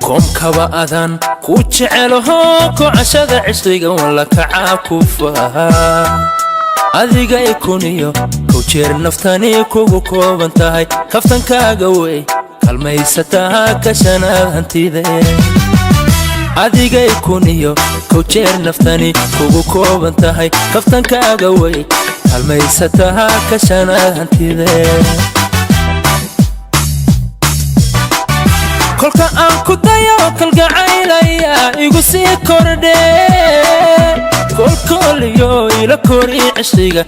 Koomkaba adan ku jecelaho, kocashada cishqiga walla kacaa ku faha. Adiga ikuniyo kow jeer naftani kugu kooban tahay, kaftankaaga wey kalmaysataa kashanaad hantide. Adiga ikuniyo kow jeer naftani kugu kooban tahay, kaftankaaga wey kalmaysataa kashanaad hantide. Kolka aan ku dayo kalgacaylaya igu sii kordhe, kolkooliyo ila kori cishqiga,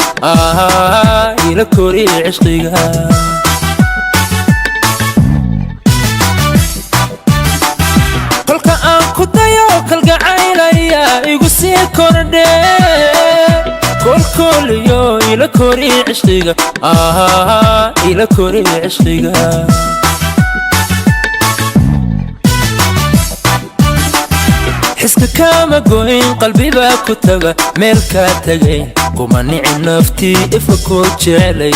ila kori cishqiga. Kolka aan ku dayo kalgacaylaya igu sii kordhe, kolkooliyo ila kori cishqiga, ila kori cishqiga. Xiska kaama goyn, qalbibaa ku taga meel kaa tagay, kuma nici naftii ifa ku jeclay.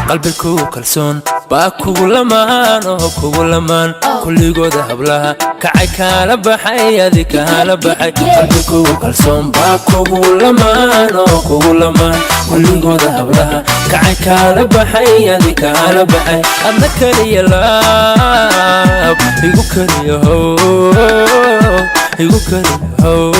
Qalbi kugu kalsoon baa kugu lamaan oo kugu lamaan, kulligooda hablaha kacay kaala baxay, adi kaala baxay. Qalbi kugu kalsoon baa kugu lamaan oo kugu lamaan, kulligooda hablaha kacay kaala baxay, adi kaala baxay. Adna kaliya laab igu kaliya how, igu kaliya how.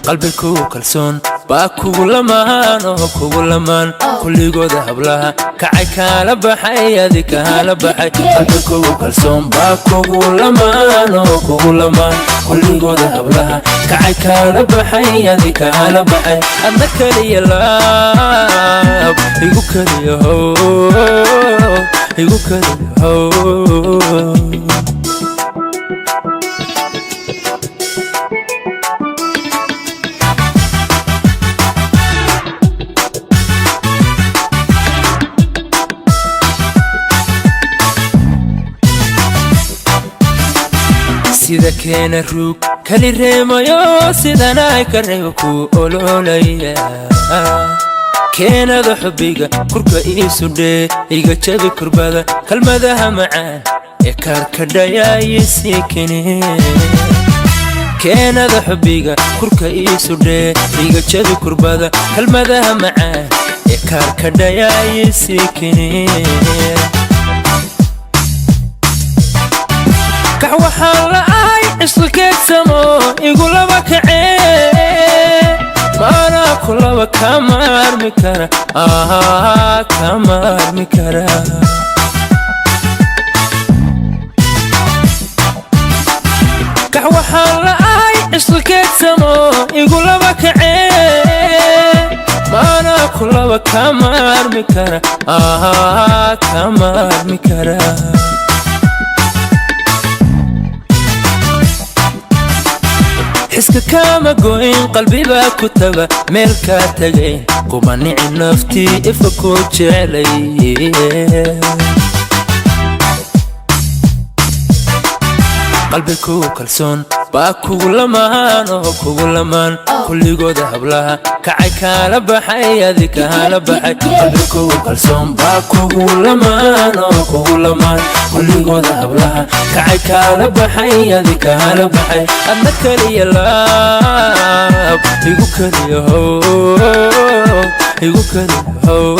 Qalbi kugu kalsoon baa kugu lamaan oo kugu lamaan, kulligooda hablaha kacay kaala baxay, adi kaala baxay. Qalbi kugu kalsoon baa kugu lamaan oo kugu lamaan, kulligooda hablaha kacay kaala baxay, adi kaala baxay. Adna kaliya laab igu kaliya how, igu kaliya how. Sida keena ruug kali reemayo, sidana ka reebo ku ololaya. Keenada xubbiga kurka iisudhee, iga jabi kurbada, kalmadaha macaan ee kaarkadhayaayisii kene. Keenada xubbiga kurka iisudhee, iga jabi kurbada, kalmadaha macaan ee kaarkadhayaayisii kene. Kax waxaan la ahay cisqikeedsamo igu laba kacee, maanaa ku laba kama armi kara, kama armi kara. Kax waxaan la ahay cisqikeedsamo igu laba kacee, maanaa ku laba kama armi kara, kama armi kara. Xiska kaama goyn, qalbibaa ku taga meel kaa tagay, kuma nici naftii ifa ku jeclay. Qalbi kugu kalsoon baa kugu lamaan oo kugu lamaan, kulligooda hablaha kacay kaala baxay, adi kaala baxay. Qalbi kugu kalsoon baa kugu lamaan oo kugu lamaan, kulligooda hablaha kacay kaala baxay, adi kaala baxay. Adna kaliya laab igu kaliya how, igu kaliya how.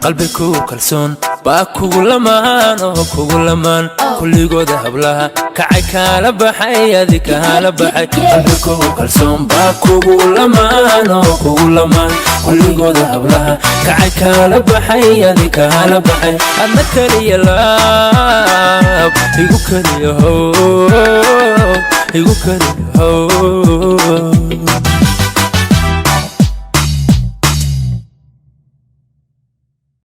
Qalbi kugu kalsoon baa kugu lamaan oo kugu lamaan, kulligooda hablaha kacay kaala baxay, adi kaala baxay. Qalbi kugu kalsoon baa kugu lamaan oo kugu lamaan, kulligooda hablaha kacay kaala baxay, adi kaala baxay. Adna kaliya laab igu kaliya how, igu kaliya how.